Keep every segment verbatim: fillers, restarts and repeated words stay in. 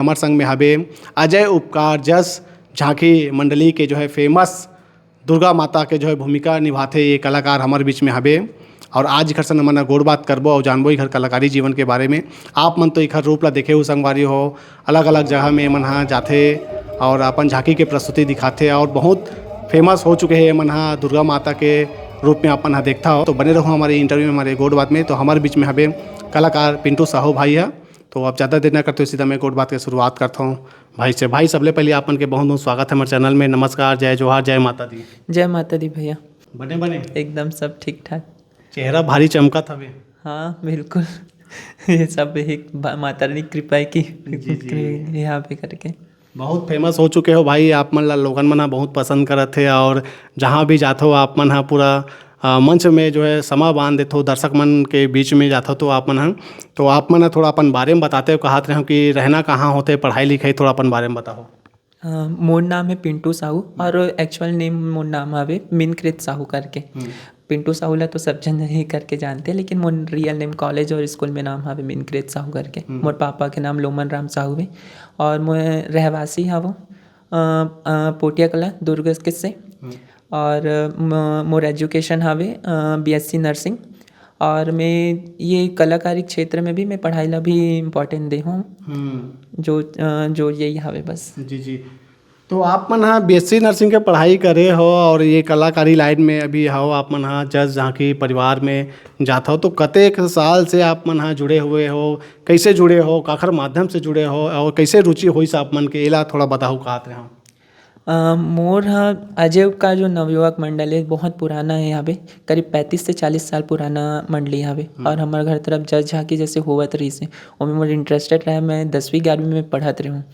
हमर संग में हबे अजय उपकार जस झांकी मंडली के जो है फेमस दुर्गा माता के जो है भूमिका निभाथे ये कलाकार हमर बीच में हबे। और आज एकर संग हमन ह गोठ बात करबो और जानबो एकर कलाकारी जीवन के बारे में। आप मन तो एकर रूप ला देखे हो संगवारी हो, अलग-अलग जगह में एमन ह जाथे और अपन झांकी के प्रस्तुति दिखाथे और बहुत फेमस हो चुके हे एमन ह दुर्गा माता के रूप में अपन ह देखथा हो। तो बने रहो हमारे इंटरव्यू में, हमारे गोठ बात में। तो हमर बीच में हबे कलाकार पिंटू साहू भाई ह। तो अब ज़्यादा देर ना करते हुए सीधा मैं गोठ बात के शुरुआत करता हूँ भाई से। भाई, सबले पहले आप मन के बहुत बहुत स्वागत है हमारे चैनल में। नमस्कार, जय जोहार, जय माता दी। जय माता दी भैया। बने बने? एकदम सब ठीक ठाक। चेहरा भारी चमकत हवे। हाँ, बिल्कुल। ये सब एक बा-, माता रानी की कृपा है कि जी, जी। यहाँ पे करके। बहुत फेमस हो चुके हो भाई, आप मन ला लोगन मन ह बहुत पसंद करत हे और जहाँ भी जाथो आप मन ह पूरा, अ, मंच में जो है समा बांध देथो, दर्शक मन के बीच में जाथो तो आप मन ह, तो आप मन ह थोड़ा अपन बारे में बताते हो, कहत रहे हो कि रहना कहाँ होथे, पढ़ाई लिखाई, थोड़ा अपन बारे में बताओ। अ, मोर नाम है पिंटू साहू और एक्चुअल नेम मोर नाम हवे मिनकृत साहू करके। हम्म। पिंटू साहू ला तो सब झन ही करके जानथे, लेकिन मोर रियल नेम कॉलेज और स्कूल में नाम हवे मिनकृत साहू करके। हम्म। मोर पापा के नाम लोमन राम साहू है और मैं रहवासी हवो, अ, अ, पोटिया कला, दुर्ग के से। हम्म। और म-, मोर एजुकेशन हवे, अ, बीएससी नर्सिंग। और मैं ये कलाकारी क्षेत्र में भी मैं पढ़ाई ला भी इम्पोर्टेंट दे हूँ। हम्म। जो, अ, जो यही हवे बस। जी, जी। तो आप मन ह बीएससी नर्सिंग के पढ़ाई करे हो और ये कलाकारी लाइन में अभी हो, आप मन ह जस झांकी परिवार में जात हो, तो कतेक साल से आप मन ह जुड़े हुए हो, कैसे जुड़े हो, काखर माध्यम से जुड़े हो और कैसे रुचि होइस आप मन के, एला थोड़ा बताओ, कहत रहे हो। अ, मोर ह अजय उपकार जो नवयुवक मंडल है, बहुत पुराना है हवे, करीब पैंतीस से चालीस साल पुराना मंडली हवे। हम्म। और हमर घर तरफ जस झांकी जैसे होवत रहिस हे, ओमे मोर इंटरेस्टेड रहे, मैं दसवीं ग्यारहवीं में पढ़त रहे हूँ,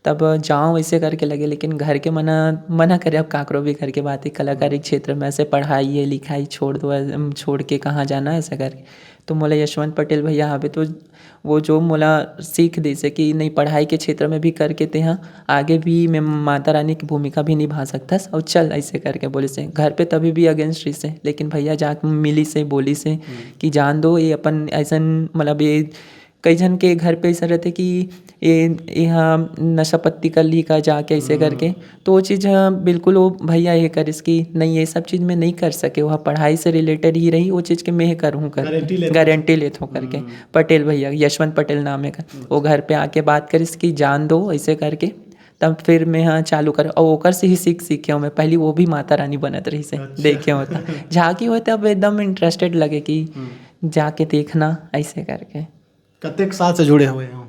तब जाओ ऐसे करके लगे, लेकिन घर के मना, मना करे, अब काकरो भी घर के बात है, कलाकारी क्षेत्र में ऐसे पढ़ाई है, लिखाई छोड़ दो, अम, छोड़ के कहाँ जाना है, ऐसा करके। तो मोला यशवंत पटेल भैया हवे, तो वो जो मोला सीख दिस हे कि नहीं, पढ़ाई के क्षेत्र में भी करके तेहा आगे भी में माता रानी की भूमिका भी निभा सकथस, और चल ऐसे करके बोलिस हे। घर पे तभी भी अगेंस्ट रहिस हे, लेकिन भैया जाके मिलिस हे, बोलिस हे हम्म। कि जान दो, ये अपन ऐसन, मतलब, ये कई झन के घर पे ऐसा रहते कि ये, यहाँ नशा पत्ती कर ली का जाके ऐसे हम्म। करके, तो वो चीज़, हाँ, बिल्कुल वो भैया ये करिस कि नहीं, ये सब चीज़ मैं नहीं कर सके, वो पढ़ाई से रिलेटेड ही रही, वो चीज़ के मैं ही करूँ कर गारंटी लेत हो गारंटी लेत हो करके। हम्म। पटेल भैया, यशवंत पटेल नाम है का, वो अच्छा। घर पे आके बात करिस कि जान दो ऐसे करके, तब फिर मैं, हाँ, चालू कर, और ओकर से ही सीख सीखे हूँ मैं। पहली वो भी माता रानी बनत रहिस हे, अच्छा। देखे होता झांकी होते, अब एकदम इंटरेस्टेड लगे कि हम्म। जाके देखना ऐसे करके। कतेक साल से जुड़े हुए हो?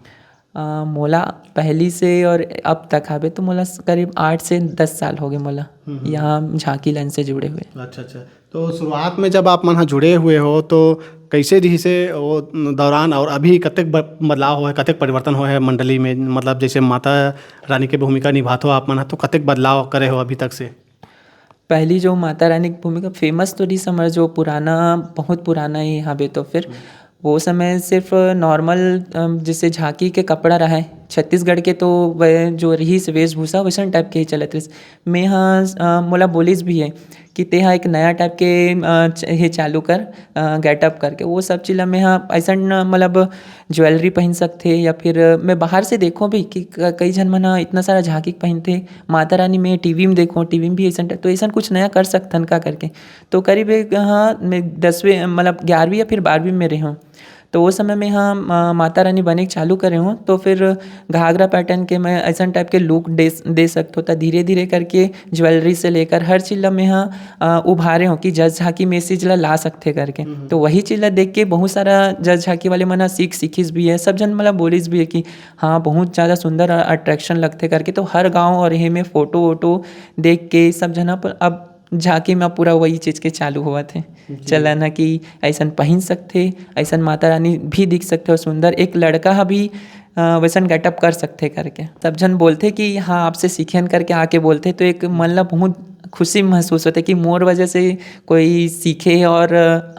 अ, मोला पहली से और अब तक हवे तो मोला स-, करीब आठ से दस साल हो गए मोला हम्म, हम्म। यहाँ झांकी लाइन से जुड़े हुए। अच्छा, अच्छा। तो शुरुआत में जब आप मन ह जुड़े हुए हो तो कैसे रहिस हे वो दौरान और अभी कतेक ब-, बदलाव हुआ है, कतेक परिवर्तन हुआ है मंडली में? मतलब जैसे माता रानी के भूमिका निभात हो आप मन ह, तो कतेक बदलाव करे हो अभी तक से? पहली जो माता रानी की भूमिका फेमस तो रहिस हमर जो पुराना, बहुत पुराना ही हवे तो फिर हम्म। वो समय सिर्फ नॉर्मल, अम, जैसे झांकी के कपड़ा रहे, छत्तीसगढ़ के तो वह जो रहिस वेशभूषा वैसन टाइप के ही चलत रहिस। मैं हाँ, अ, मोला बोलिस भी है कि तेहा एक नया टाइप के, अ, च-, हे चालू कर, अ, गेटअप करके। वो सब चीज ला मैं हाँ ऐसन, मतलब, ज्वेलरी पहन सकथे या फिर मैं बाहर से देखो भी कि क-, कई झन मन ह इतना सारा झांकी के पहनथे। माता रानी में टीवी में देखो, टीवी में भी ऐसन टाइप, तो ऐसन कुछ नया कर सकथन का करके। तो करीब एक, हाँ, मैं दसवीं, मतलब, ग्यारहवीं या फिर बारहवीं में रहे हूँ, तो वो समय में हाँ, मा-, माता रानी बने के चालू करे हूँ, तो फिर घाघरा पैटर्न के मैं ऐसन टाइप के लुक दे, दे सकथो। तो धीरे धीरे करके ज्वेलरी से लेकर हर चीज ला मैं हाँ, अ, उभारे हूँ कि जस झांकी में इस चीज ला ला सकथे करके। हम्म। तो वही चीज ला देख के बहुत सारा जस झांकी वाले मन ह सीख सीखिस भी है, सब झन मतलब बोलिस भी है कि हाँ, बहुत ज्यादा सुंदर अट्रैक्शन लगथे करके। तो हर गाँव और ये में फोटो वोटो देख के सब झन अपन अब झांकी में पूरा वही चीज के चालू होवत हे जी। चलन ह कि ऐसन पहिन सकथे, ऐसन माता रानी भी दिख सकथे और सुंदर एक लड़का ह भी, अ, वैसन गेटअप कर सकथे करके। सब झन बोलथे कि हाँ, आपसे सीखेन करके आके बोलथे, तो एक मन ला बहुत खुशी महसूस होथे कि मोर वजह से कोई सीखे और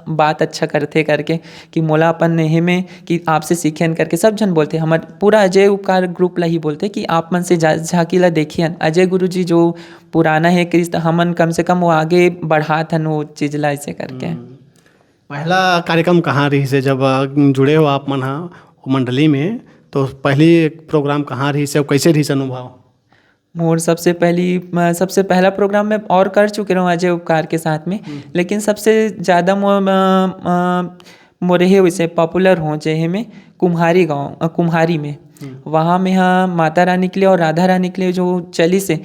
बात अच्छा करथे करके, कि मोला अपन एहे में कि आपसे सीखेन करके सब झन बोलथे। हमर पूरा अजय उपकार ग्रुप ला ही बोलथे कि आप मन से जा-, झांकी ला देखियन। अजय गुरु जी जो पुराना हे क्रिस, त हमन कम से कम वो आगे बढ़ात हन वो चीज ला ऐसे करके। हम्म। पहला कार्यक्रम कहाँ रहिस हे जब, अ, जुड़े हो आप मन ह ओ मंडली में, तो पहली एक प्रोग्राम कहाँ रहिस हे अउ कैसे रहिस अनुभव? मोर सबसे पहली, म-, सबसे पहला प्रोग्राम मैं और कर चुके रहूँ अजय उपकार के साथ में, हम्म। लेकिन सबसे ज़्यादा मो-, म-, म-, मोर हे वैसे पॉपुलर हो जे हे में कुम्हारी गाँव, अ, कुम्हारी में। हम्म। वहाँ में हाँ माता रानी के लिए और राधा रानी के लिए जो चलिस हे,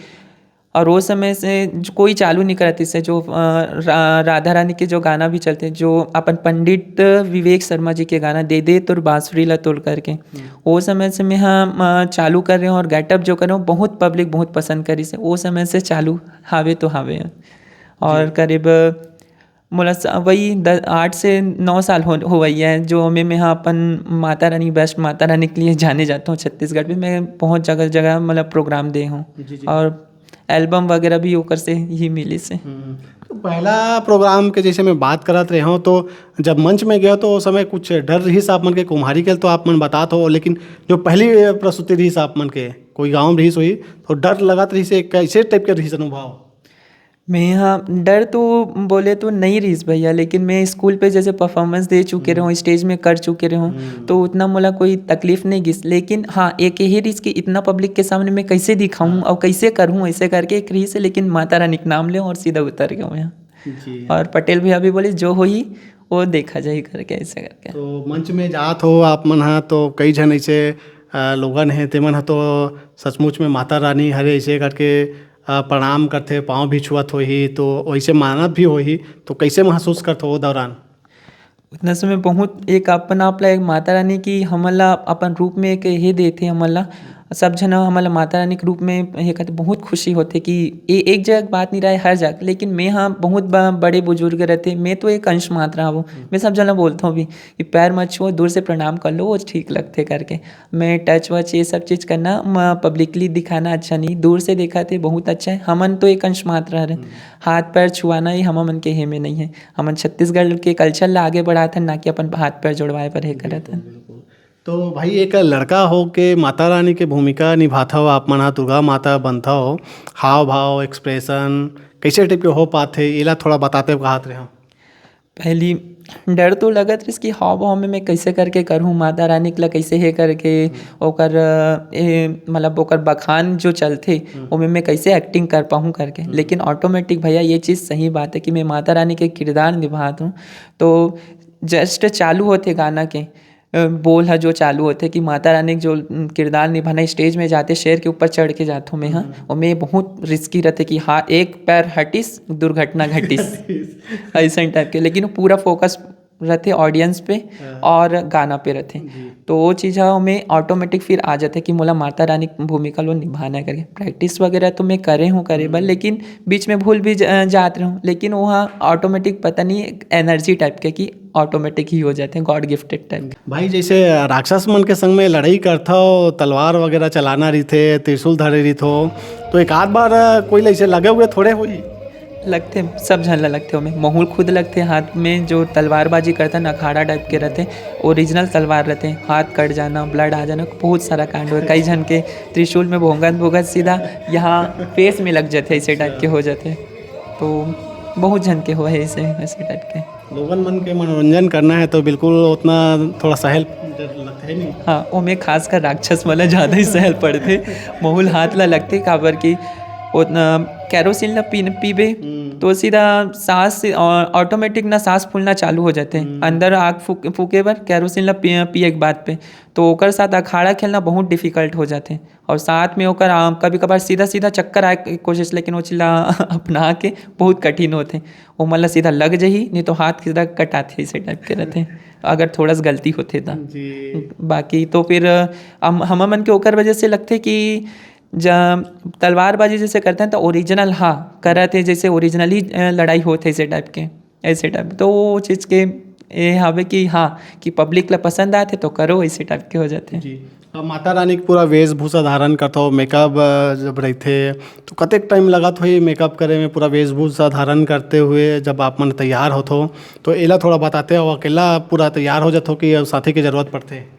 और वो समय से जो कोई चालू नहीं करत, इससे जो, अ, रा-, राधा रानी के जो गाना भी चलते, जो अपन पंडित विवेक शर्मा जी के गाना "दे दे तोर बांसुरी ला तोल" करके, हम्म। वो समय से मैं हाँ, अ, चालू कर रहे हूँ और गेटअप जो कर रहे हूँ, बहुत पब्लिक बहुत पसंद करिस हे। वो समय से चालू हावे तो हावे हे। और जी। करीब मोला स-, वही द-, आठ से नौ साल हो, होवइया हे, जो में मैं हाँ अपन माता रानी, बेस्ट माता रानी के लिए जाने जाता हूँ। छत्तीसगढ़ में मैं बहुत जगह, जगह मतलब प्रोग्राम दे हूँ जी, जी। और एल्बम वगैरह भी ओकर से ही मिलिस हे। हम्म। तो पहला प्रोग्राम के जैसे मैं बात करत रहे हूँ, तो जब मंच में गए तो उस समय कुछ डर रहिस आप मन के कुम्हारी के, तो आप मन बतात हो, लेकिन जो पहली प्रस्तुति रहिस आप मन के, कोई गाँव में रहिस होही, तो डर लगत रहिस हे, कैसे टाइप के रहिस अनुभव? मैं हाँ, डर तो बोले तो नहीं रहिस भैया, लेकिन मैं स्कूल पे जैसे परफॉर्मेंस दे चुके हम्म। रहूँ, स्टेज में कर चुके रहूँ, हम्म। तो उतना मोला कोई तकलीफ नहीं गिस। लेकिन हाँ, एक यही रहिस कि इतना पब्लिक के सामने मैं कैसे दिखाऊँ हाँ। और कैसे करूँ, ऐसे करके एक रहिस हे, लेकिन माता रानी के नाम ले और सीधा उतर गया हूँ यहाँ। जी। और पटेल भैया भी बोले, "जो होही, वो देखा जाही," करके, ऐसे करके। तो मंच में जात हो आप मन हा, तो कई झन ऐसे, अ, लोगन हे, तेमन ह तो सचमुच में माता रानी हरे, ऐसे करके, अ, प्रणाम करथे, पाँव भी छुअत होही, तो वैसे मानत भी होही, तो कैसे महसूस करथो वो दौरान? उतना समय बहुत एक अपन आप ला, एक माता रानी की हमन ला अपन रूप में एक हे देथे हमन ला, सब झन हमन ला माता रानी के रूप में हे करथे, बहुत खुशी होथे कि ए-, एक जगह बात नहीं रहे, हर जगह। लेकिन मैं हाँ, बहुत ब-, बड़े बुजुर्ग रहथे, मैं तो एक अंश मात्र हवं, हम्म। मैं सब झन ला बोलथों भी कि पैर मत छुओ, दूर से प्रणाम कर लो, वो ठीक लगथे करके। मैं टच वच ये सब चीज़ करना, म-, पब्लिकली दिखाना अच्छा नहीं, दूर से देखा थे बहुत अच्छा है, हमन तो एक अंश मात्र हरन। हम्म। हाथ पैर छुआना ये हमन के हे में नहीं है, हमन छत्तीसगढ़ के कल्चर ला आगे बढ़ात हन, ना कि अपन हाथ पैर जोड़वाए पर हे करत बिल्कुल, हन। बिल्कुल। तो भाई, एक लड़का हो के माता रानी के भूमिका निभाथव, आप मन ह दुर्गा माता बनथव, हाव भाव, एक्सप्रेशन कैसे टाइप के हो पाथे, एला थोड़ा बताते कहत रहे हो। पहली डर तो लगत रहिस कि हाव भाव में मैं कैसे करके करहूँ, माता रानी के ला कैसे हे करके, हम्म। ओकर, ए, मतलब ओकर बखान जो चलथे, हम्म। ओमे मैं कैसे एक्टिंग कर पाहूँ करके। हम्म। लेकिन ऑटोमेटिक भैया, ये चीज़ सही बात है कि मैं माता रानी के किरदार निभात हूँ, तो जस्ट चालू होथे गाना के, अ, बोल ह जो चालू होथे कि माता रानी के जो, उम, किरदार निभाना, स्टेज में जाते शेर के ऊपर चढ़ के जाथों मैं ह, हम्म। ओमे बहुत रिस्की रहथे कि हाँ, एक पैर हटिस, दुर्घटना घटिस। अइसन टाइप के, लेकिन वो पूरा फोकस रहथे ऑडियंस पे हाँ। और गाना पे रहथे। जी। तो वो चीज़ ह ओमे ऑटोमेटिक फिर आ जाथे कि मोला माता रानी के भूमिका लो निभाना है करके। प्रैक्टिस वगैरह तो मैं करे हूँ, करे बर, हम्म। लेकिन बीच में भूल भी ज-, जात रहूँ, लेकिन वो ह ऑटोमेटिक पता नहीं एक एनर्जी टाइप के कि ऑटोमेटिक ही हो जाथे, गॉड गिफ्टेड टाइप। भाई, जैसे राक्षस मन के संग में लड़ाई करथव, तलवार वगैरह चलाना रहिथे, त्रिशूल धरे रहिथो, तो एक आध बार कोई ला ऐसे लगे हुए थोड़े होही? लगथे, सब झन ला लगथे ओमे। महूँ ल खुद लगथे, हाथ में जो तलवारबाजी करथन, अखाड़ा टाइप के रहथे, ओरिजिनल तलवार रहथे, हाथ कट जाना, ब्लड आ जाना, बहुत सारा कांड होय। कई झन के त्रिशूल में भोंगत भोंगत सीधा यहाँ फेस में लग जाथे, ऐसे टाइप के हो जाथे। तो बहुत झन के होय हे ऐसे, ऐसे टाइप के। लोगन मन के मनोरंजन करना है तो बिल्कुल उतना थोड़ा सहल लगथे नहीं। हाँ, ओमे खासकर राक्षस मन ला ज़्यादा ही सहल पड़थे। महूँ ल हाथ ला लगथे, काबर कि ओतना केरोसिन ला पी-, पीबे, हम्म। तो सीधा सांस, ऑ-, ऑटोमेटिक ना सांस फूलना चालू हो जाथे। हम्म। अंदर आग फूक-, फूके बर केरोसिन ला पी-, पिए के बाद पे, तो ओकर साथ अखाड़ा खेलना बहुत डिफिकल्ट हो जाथे। और साथ में ओकर, आ, कभी-कभार सीधा-सीधा चक्कर आए के कोशिश, लेकिन वो चीज ला अपना के बहुत कठिन होथे। ओमन ला सीधा लग जही, नहीं तो हाथ सीधा कटाथे, ऐसे टाइप के रहथे, अगर थोड़ा सा गलती होथे त। जी। बाकी तो फिर, अम, हमर मन के ओकर वजह से लगथे कि ज-, तलवारबाजी जैसे करते हैं तो ओरिजिनल, हाँ, करत हे, जैसे ओरिजिनली, अ, लड़ाई होत हे, ऐसे टाइप के, ऐसे टाइप। तो वो चीज़ के ये हवे कि हाँ, कि पब्लिक ला पसंद आथे तो करो, ऐसे टाइप के हो जाथे। जी। अब माता रानी के पूरा वेशभूषा धारण करथो, मेकअप, अ, जब रहिथे, तो कतेक टाइम लगत होही मेकअप करे में, पूरा वेशभूषा धारण करते हुए जब आप मन तैयार होथो, तो एला थोड़ा बताते हो, अकेला पूरा तैयार हो जाथो कि साथी के जरूरत पड़थे?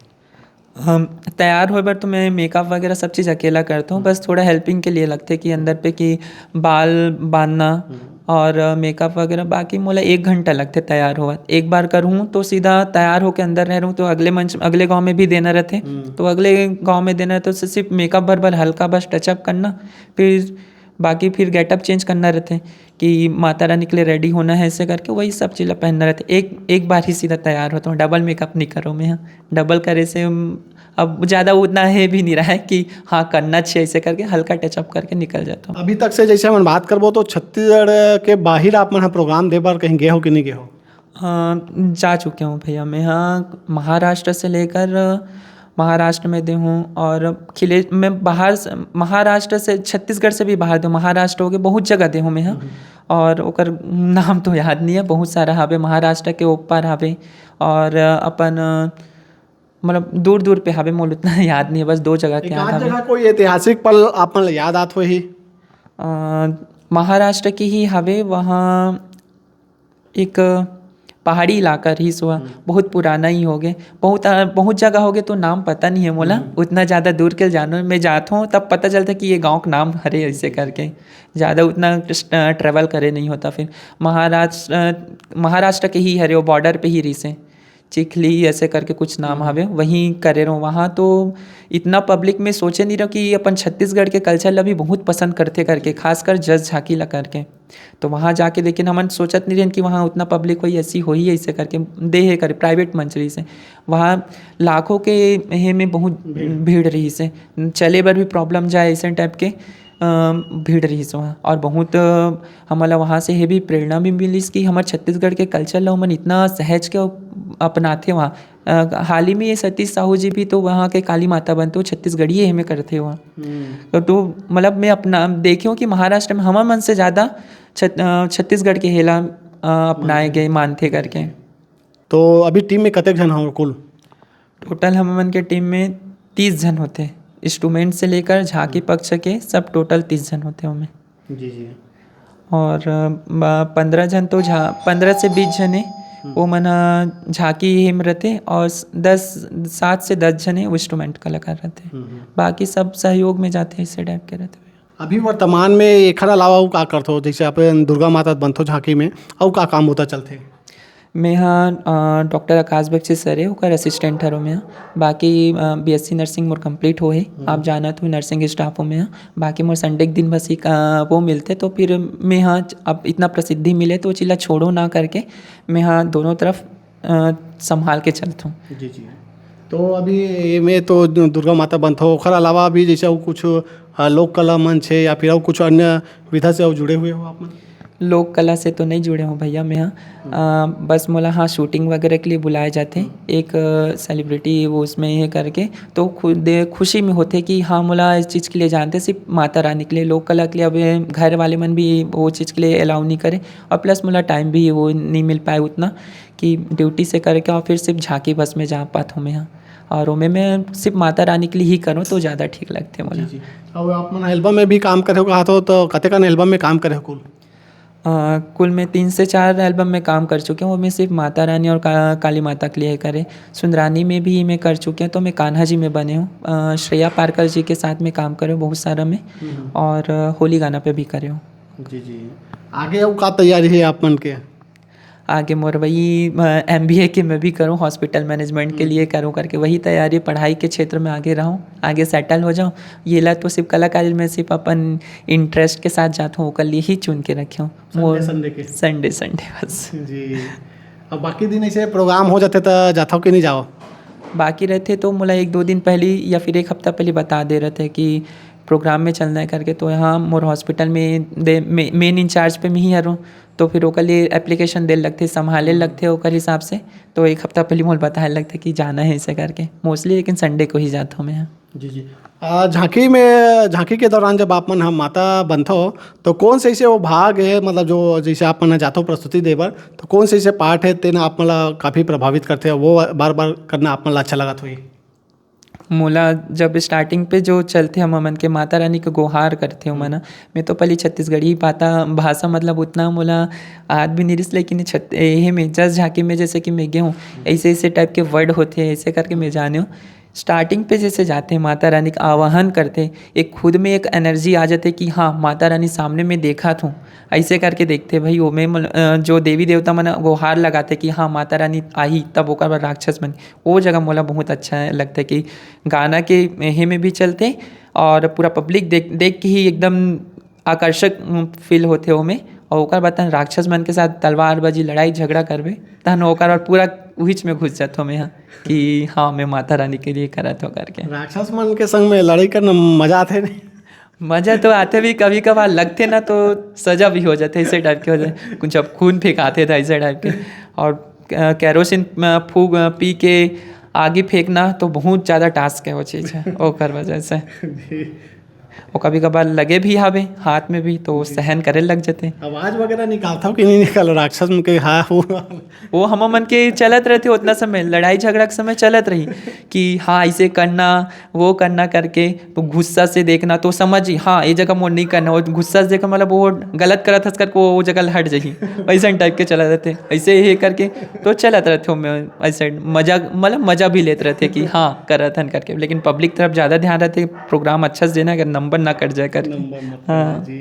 हम तैयार होए बर तो मैं मेकअप वगैरह सब चीज़ अकेला करता हूँ, हम्म। बस थोड़ा हेल्पिंग के लिए लगथे कि अंदर पे कि बाल बांधना, हम्म। और मेकअप वगैरह बाकी मोला एक घंटा लगथे तैयार होवत। एक बार करहूँ तो सीधा तैयार होके अंदर रह रहूँ, तो अगले मंच, अगले गाँव में भी देना रहथे। हम्म। तो अगले गाँव में देना रहथे, तो सिर्फ मेकअप भर भर हल्का बस टचअप करना, फिर बाकी फिर गेटअप चेंज करना रहथे कि माता रानी के लिए रेडी होना है, ऐसे करके वही सब चीज़ ला पहनना रहथे। एक, एक बार ही सीधा तैयार होता हूँ, डबल मेकअप नहीं करो मैं। हाँ, डबल करे से, उम, अब ज़्यादा उतना है भी नहीं रहा है कि हाँ, करना चाहिए, ऐसे करके हल्का टचअप करके निकल जाता हूँ। अभी तक से जैसे हमन बात करबो, तो छत्तीसगढ़ के बाहिर आप मन ह प्रोग्राम दे बर कहीं गए हो कि नहीं गए हो? अ, जा चुके हूँ भैया मैं, हाँ, महाराष्ट्र से लेकर, अ, महाराष्ट्र में दे हूँ और खिले-, मैं बाहर से, महाराष्ट्र से, छत्तीसगढ़ से भी बाहर दे हूँ, महाराष्ट्र हो गए, बहुत जगह दे हूँ मैं, हाँ। हम्म। और ओकर नाम तो याद नहीं है, बहुत सारा हवे, महाराष्ट्र के ऊपर हवे और, अ, अपन, अ, मतलब दूर-दूर पे हवे, मोला उतना याद नहीं है, बस दो जगह के एक याद आध हवे। जगह कोई ऐतिहासिक पल आप मन ल याद आत होही? अ, महाराष्ट्र की ही हवे, वहाँ एक पहाड़ी इलाका रहिस, वहाँ हम्म। बहुत पुराना ही होगे, बहुत, अ, बहुत जगह होगे तो नाम पता नहीं है मोला, हम्म। उतना ज़्यादा दूर के जानो, मैं जात हूँ तब पता चलता कि ये गाँव का नाम हरे, ऐसे करके ज़्यादा उतना स्ट-, अ, ट्रैवल करे नहीं होता। फिर महाराष्ट्र, अ, महाराष्ट्र के ही हरे, वो बॉर्डर पे ही रहिस हे। चिखली ऐसे करके कुछ नाम हम्म। हवे, वहीं करे रहो। वहाँ तो इतना पब्लिक में सोचे नहीं रहो कि अपन छत्तीसगढ़ के कल्चर ला भी बहुत पसंद करथे करके, खासकर जस झांकी ला करके। तो वहाँ जाके, लेकिन हमन सोचत नहीं रहन कि वहाँ उतना पब्लिक होही, ऐसी होही, ऐसे करके दे हे करे, प्राइवेट मंच रहिस हे। वहाँ लाखों के हे में बहुत भीड़। भीड़ रहिस हे, चले बर भी प्रॉब्लम जाए, ऐसे टाइप के, अ, भीड़ रहिस वहाँ। और बहुत, अ, हमन ला वहाँ से ये भी प्रेरणा भी मिलिस कि हमर छत्तीसगढ़ के कल्चर ला ओमन इतना सहज के अप-, अपनाथे वहाँ। अ, हाल ही में ये सतीश साहू जी भी तो वहाँ के काली माता बनथे, वो छत्तीसगढ़ी हे में करथे वहाँ। हम्म। तो, तो मतलब मैं अपना देखे हूँ कि महाराष्ट्र में हमर मन से ज़्यादा छत-, अ, छत्तीसगढ़ के हेला, अ, अपनाए मानथे। गए, मानथे करके। तो अभी टीम में कतेक झन हो कुल? टोटल हमन के टीम में तीस झन होथे, इंस्ट्रूमेंट से लेकर झांकी हम्म। पक्ष के सब टोटल तीस झन होथे ओमे। जी, जी। और, अ, ब-, पन्द्रह झन तो झा-, पन्द्रह से बीस झन हे, हम्म। वो मन ह झांकी हे में रहथे और स-, दस, सात से दस झन हे वो इंस्ट्रूमेंट कलाकार रहथे। हम्म, हम्म। बाकी सब सहयोग में जाथे, ऐसे टाइप के रहथे। अभी वर्तमान में एखर अलावा अउ का करथो? जैसे आप दुर्गा माता बनथो झांकी में, अउ का काम होता चलथे? मैं ह, अ, डॉक्टर आकाश बख्शी सर हे, ओकर असिस्टेंट हरो मैं ह। बाकी, अ, बीएससी नर्सिंग मोर कंप्लीट होहे। हम्म। आप जानत हो, नर्सिंग स्टाफ हो मैं ह। बाकी मोर संडे के दिन बस एक, अ, वो मिलथे, तो फिर मैं ह अब इतना प्रसिद्धि मिले, तो वो चीज ला छोड़ो ना करके मैं ह दोनों तरफ, अ, संभाल के चलथों। जी, जी। तो अभी एमे तो दु-, दुर्गा माता बनथो, ओखर अलावा भी जैसे अउ कुछ, अ, लोक कला मंच हे या फिर अउ कुछ अन्य विधा से अउ जुड़े हुए हो आप मन? लोक कला से तो नहीं जुड़े हूँ भैया मैं, हाँ। हम्म। अ, बस मोला, हाँ, शूटिंग वगैरह के लिए बुलाए जाथे। हम्म। एक, अ, सेलिब्रिटी वो उसमें ये करके, तो खुद खुशी में होथे कि हाँ, मोला इस चीज़ के लिए जानथे, सिर्फ माता रानी के लिए। लोक कला के लिए अब ये घर वाले मन भी वो चीज़ के लिए अलाउ नहीं करे, और प्लस मोला टाइम भी वो नहीं मिल पाए उतना कि ड्यूटी से करके और फिर सिर्फ झांकी बस में जा पात हूँ मैं, हाँ। और ओमे मैं सिर्फ माता रानी के लिए ही करूँ, तो ज़्यादा ठीक लगथे मोला। जी, जी। और आप मन एल्बम में भी काम करे हो कहा तो, तो कतेकन एल्बम में काम करे हो कुल? अ, कुल मैं तीन से चार एल्बम में काम कर चुके हूँ, वो मैं सिर्फ माता रानी और का-, काली माता के लिए करे। सुंदरानी में भी मैं कर चुके हैं, तो मैं कान्हा जी में बने हूँ। अ, श्रेया पारकर जी के साथ में काम करे हूँ बहुत सारा मैं, हम्म। और, अ, होली गाना पे भी करे हूँ। जी, जी। आगे अउ का तैयारी हे आप मन के? आगे मोर वही, अ, एमबीए के मैं भी करूँ, हॉस्पिटल मैनेजमेंट के हम्म। लिए करूँ करके वही तैयारी, पढ़ाई के क्षेत्र में आगे रहूँ, आगे सेटल हो जाऊँ। ये ला तो सिर्फ कलाकारी में सिर्फ अपन इंटरेस्ट के साथ जात हूँ, ओकर लिए ही चुन के रखे हूँ। संडे, मोर संडे के? संडे, संडे बस। जी। अब बाकी दिन ऐसे प्रोग्राम हो जाथे त जाथव कि नहीं जाओ? बाकी रहथे तो मोला एक दो दिन पहले या फिर एक हफ्ता पहले बता दे रहथे कि प्रोग्राम में चलना है करके, तो यहाँ मोर हॉस्पिटल में दे-, मे-, मेन इंचार्ज पे मैं ही हरऊँ, तो फिर ओकर लिए एप्लीकेशन दे लगथे, संभाले हम्म। लगथे ओकर हिसाब से, तो एक हफ्ता पहले मोला बताए लगथे कि जाना है ऐसे करके, मोस्टली लेकिन संडे को ही जाता हूँ मैं। जी, जी। आ, झांकी में, झांकी के दौरान जब आप मन ह माता बनथो, तो कौन से ऐसे वो भाग है, मतलब जो जैसे आप मन ह जाथो प्रस्तुति दे बर, तो कौन से ऐसे पार्ट है तेन आप मन ला काफ़ी प्रभावित करथे, वो बार-बार करना आप मन ला अच्छा लगत होही? मोला जब स्टार्टिंग पे जो चलथे, हम मन के माता रानी के गोहार करथे, ओमन ह, हम्म। मैं तो पहली छत्तीसगढ़ी पाता भाषा, मतलब उतना मोला आत भी नहीं रिस, लेकिन छत-, एहे में जस झांकी में जैसे कि मैं गे हूँ, हम्म। ऐसे ऐसे टाइप के वर्ड होथे, ऐसे करके मैं जाने हूँ। स्टार्टिंग पे जैसे जाते हैं, माता रानी का आवाहन करते, एक खुद में एक एनर्जी आ जाते कि हाँ, माता रानी सामने में देखा थूँ, ऐसे करके देखते भाई। वो में मन-, अ, जो देवी देवता मन गुहार लगाते कि हाँ, माता रानी आही, तब ओकर बाद राक्षस मन, वो जगह मोला बहुत अच्छा लगता है कि गाना के हे में भी चलते और पूरा पब्लिक देख देख के ही एकदम आकर्षक फील होते हो में। और ओकर बाद तहन राक्षस मन के साथ तलवारबाजी, लड़ाई झगड़ा करबे, तहन ओकर बाद पूरा उहिच में घुस जाथो में, हाँ, कि हाँ, मैं माता रानी के लिए करत हो करके। राक्षस मन के संग में लड़ाई करना मजा आथे नहीं? मजा तो आथे भी, कभी कभार लगथे ना तो सजा भी हो जाथे, ऐसे टाइप के हो जाथे, कुछ अब खून फेंकाथे था ऐसे टाइप के। और अ, केरोसिन अ, फूक अ, पी के आगी फेंकना तो बहुत ज़्यादा टास्क है वो चीज़ है, ओकर वजह से। जी। वो कभी कभार लगे भी हावे हाथ में भी, तो वो सहन करे लग जाते। आवाज वगैरह निकालता हो कि नहीं निकाल राक्षस मन के? हाँ, वो वो हम मन के चलत रहते उतना समय, लड़ाई झगड़ा के समय चलत रही कि हाँ, ऐसे करना, वो करना करके। तो गुस्सा से देखना तो समझ ही, हाँ, ये जगह मोर नहीं करना, वो गुस्सा से देखना मतलब वो गलत करत हस करके वो, वो जगह ले हट जाही। वैसन टाइप के चलत रहते, ऐसे ये करके तो चलत रहते हो। मैं ऐसे मजा, मतलब मजा भी लेत रहते कि हाँ, करत हन करके, लेकिन पब्लिक तरफ ज़्यादा ध्यान रहते, प्रोग्राम अच्छा से देना, अगर नंबर ना कट जाए करके। नंबर मत हाँ। करना जी।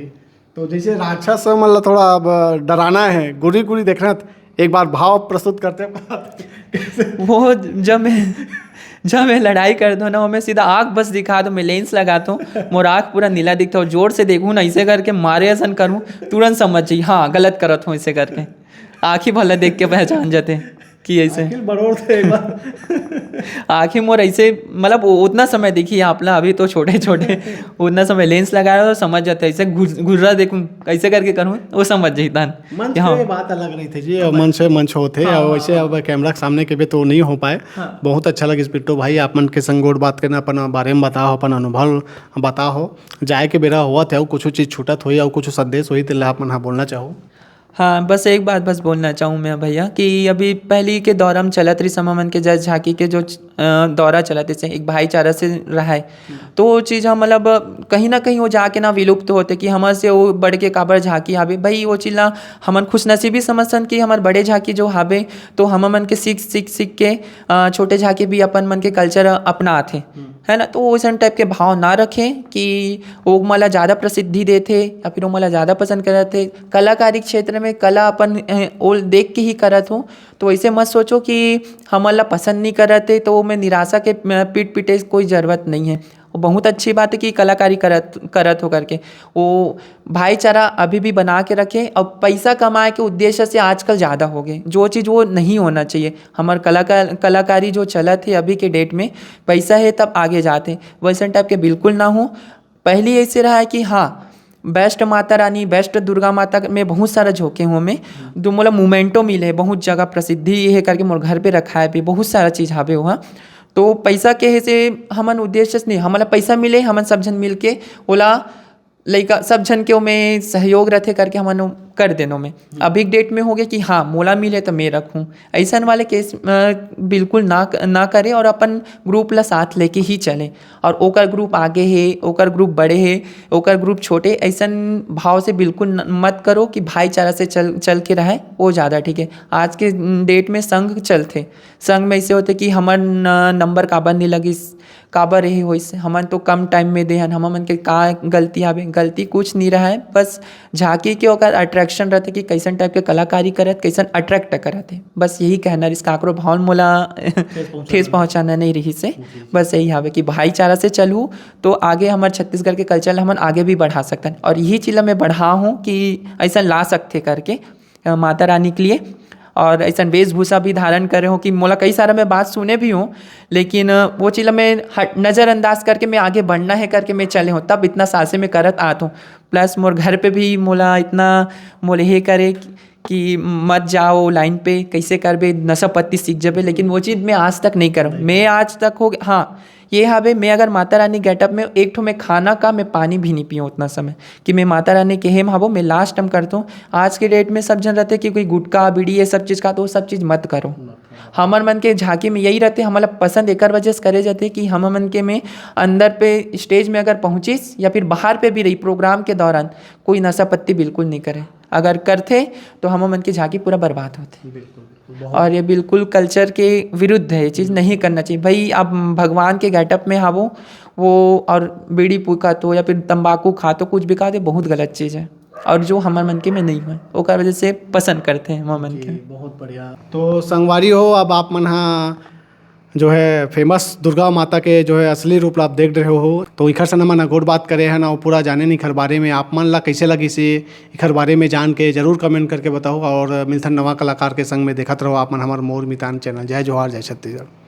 तो जैसे राक्षस मन ला थोड़ा अब डराना है, गुरी गुरी देखना, एक बार भाव प्रस्तुत करते हैं। वो जब मैं, जब मैं लड़ाई कर दो ना, मैं सीधा आँख बस दिखा दो, मैं लेंस लगा दो, मोर आँख पूरा नीला दिखता हो, जोर से देखूँ ना, ऐसे करके मारे असन करूँ, तुरंत समझ जाई, हाँ, गलत करत हूँ, ऐसे करके। आँखी भला देख के पहचान जाते कि ऐसे। आँखी बड़ोर थे एक बार। आँखी मोर ऐसे, मतलब, उ-, उतना समय देखिए आप ला, अभी तो छोटे छोटे, उतना समय लेंस लगाया तो समझ जाते, ऐसे घुर-, घुर्रा देखूँ, ऐसे करके करूँ, वो समझ जाता है। मंच कि हाँ। पे बात अलग रही थी जी, और मंच पे मंच होते, हाँ, और हाँ, वैसे हाँ। अब कैमरा के सामने के भी तो नहीं हो पाए। हाँ। बहुत अच्छा लगे पिंटू भाई, आप मन के संग गोठ बात करना, अपन बारे में बताओ, अपन अनुभव बताओ। जाए के बेरा होवत है, कुछ चीज छूटत होई और कुछ संदेश होई, तेला आप मन हा बोलना चाहो। हाँ, बस एक बात बस बोलना चाहूँ मैं भैया कि अभी पहली के दौरा में चलत रही, समा मन के जस झांकी के जो च-, अ, दौरा चलत, जैसे एक भाईचारा से रहा है, हम्म। तो वो चीज़ हम मतलब कहीं ना कहीं वो जाके ना विलुप्त होते कि हमर से वो बढ़ के काबर झांकी हावे। भाई, वो चीज़ ला हमन खुशनसीबी समझथन कि हमर बड़े झांकी जो हावे, तो हम मन के सीख, सीख, सीख के, अ, छोटे झांकी भी अपन मन के कल्चर अपनाथे, हम्म। है ना? तो वैसन टाइप के भाव ना रखें कि वो मोला ज़्यादा प्रसिद्धि देथे या फिर वो मोला ज़्यादा पसंद करथे। कलाकारी क्षेत्र में कला अपन, अ, वो देख के ही करत हूँ, तो ऐसे मत सोचो कि हमन ला पसंद नहीं करत हे, तो वो में निराशा के, अ, पीठ पीटे कोई ज़रूरत नहीं है। वो बहुत अच्छी बात है कि कलाकारी करत, करत हो करके। वो भाईचारा अभी भी बना के रखे और पैसा कमाए के उद्देश्य से आजकल ज़्यादा हो गए, जो चीज़ वो नहीं होना चाहिए। हमर कलाकार, कलाकारी जो चलत है अभी के डेट में, पैसा है तब आगे जाते, वैसन टाइप के बिल्कुल ना हो। पहली ऐसे रहा है कि हाँ, बेस्ट माता रानी, बेस्ट दुर्गा माता में बहुत सारा झोंके हूँ मैं। दो मोला मोमेंटो मिले है, बहुत जगह प्रसिद्धि ये है करके मोर घर पे रखा है भी, बहुत सारा चीज़ हावे वहाँ। तो पैसा के है से हमन उद्देश्य से नहीं, हमला पैसा मिले, हमन सब झन मिल के ओला लइका सब झन के ओमे सहयोग रथे करके हमन ओ कर देन ओमे। अभी डेट में हो गया कि हाँ, मोला मिले तो मैं रखूँ, ऐसन वाले केस, अ, बिल्कुल ना क-, ना करे और अपन ग्रुप ला साथ लेके ही चले। और ओकर ग्रुप आगे हे, ओकर ग्रुप बड़े हे, ओकर ग्रुप छोटे, ऐसन भाव से बिल्कुल न-, मत करो कि भाईचारा से चल, चल के रहे, वो ज़्यादा ठीक है। आज के डेट में संघ चलथे, संघ में ऐसे होथे कि हमर न-, नंबर काबर नहीं लगिस, काबर एहे होइस, हमन तो कम टाइम में देहन, हमन मन के का गलती हावे? गलती कुछ नहीं रहा है, बस झांकी के ओकर अट्रैक्शन रहथे कि कैसन टाइप के कलाकारी करत, कैसन अट्रैक्ट करत हे। बस यही कहना रहिस, काकरो भाव मोला ठेस पहुंचाना ठेस पहुंचाना नहीं रहिस हे। जी, जी। बस यही हावे कि भाईचारा से चलहू तो आगे हमर छत्तीसगढ़ के कल्चर ला हमन आगे भी बढ़ा सकथन, और यही चीज ला मैं बढ़ा हूँ कि ऐसा ला सकथे करके, अ, माता रानी के लिए। और ऐसन वेशभूषा भी धारण करे हूँ कि मोला कई सारा मैं बात सुने भी हूँ, लेकिन, अ, वो चीज ला मैं हट, नजरअंदाज करके मैं आगे बढ़ना है करके मैं चले हूँ, तब इतना साल से मैं करत आत हूँ। प्लस मोर घर पे भी मोला इतना मोले हे करे कि, कि मत जाओ लाइन पे, कैसे करबे, नशा पत्ती सीख जाबे, लेकिन वो चीज मैं आज तक नहीं करूँ। मैं आज तक हो गया, हाँ, ये हावे, मैं अगर माता रानी गेटअप में एक ठो मैं खाना का मैं पानी भी नहीं पीऊँ उतना समय कि मैं माता रानी के हेम हावो, मैं लास्ट टाइम करता हूँ। आज के डेट में सब झन रहते कि कोई गुटखा, बीड़ी, ये सब चीज़ का, तो वो सब चीज़ मत करो। हमर मन के झांकी में यही रहते, हमला पसंद एकर वजह से करे जाते कि हम मन के में अंदर पे स्टेज में अगर पहुँचिस या फिर बाहर पे भी रही प्रोग्राम के दौरान, कोई नशा पत्ती बिल्कुल नहीं करे। अगर करथे तो हमर मन के झांकी पूरा बर्बाद होथे। बिल्कुल, बिल्कुल, बहुत और ये बिल्कुल कल्चर के विरुद्ध है, ये चीज़ नहीं करना चाहिए भाई। आप भगवान के गेटअप में हावो, वो और बीड़ी फूका तो या फिर तंबाकू खा तो कुछ भी खा दे, बहुत गलत चीज़ है। और जो हमर मन के में नहीं होय, ओकर वजह से पसंद करते हैं हमर मन जी, के। बहुत बढ़िया। तो संगवारी हो, अब आप मन हा जो है फेमस दुर्गा माता के जो है असली रूप ला आप देख रहे हो, तो इखर से हमन गोठ बात करे हन अउ पूरा जाने इखर बारे में। आप मन ला कैसे लगिस इखर बारे में जान के, जरूर कमेंट करके बताओ और मिलथन नवा कलाकार के संग में। देखत रहो आप मन हमर मोर मितान चैनल। जय जोहार, जय छत्तीसगढ़।